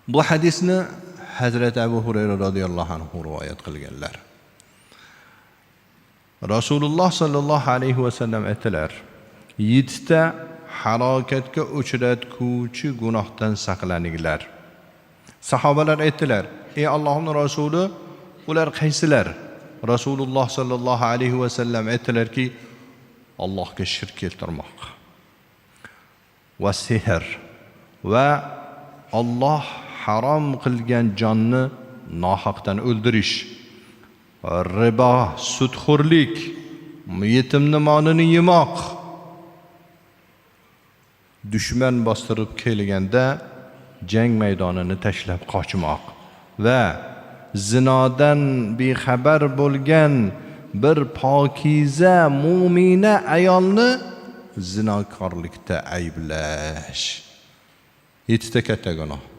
Bu hadisni Hazrati Abu Hurayra radhiyallohu anhu rivoyat qilganlar. Rasululloh sallallohu alayhi vasallam aytdilar: "Yettita halokatga uchratguvchi gunohdan saqlaninglar." Sahobalar aytdilar: "Ey Allohning rasuli, ular qaysilar?" Rasululloh sallallohu alayhi vasallam aytdilarki, Allohga shirk keltirmoq va sehr va Alloh harom qilgan jonni nohaqdan o'ldirish, ribo, sudxo'rlik, yetimni molini yemoq, dushman bostirib kelganda jang maydonini tashlab qochmoq va zinodan bexabar bo'lgan bir pokiza mo'mina ayolni zinokorlikda ayblash. Yettita katta gunoh.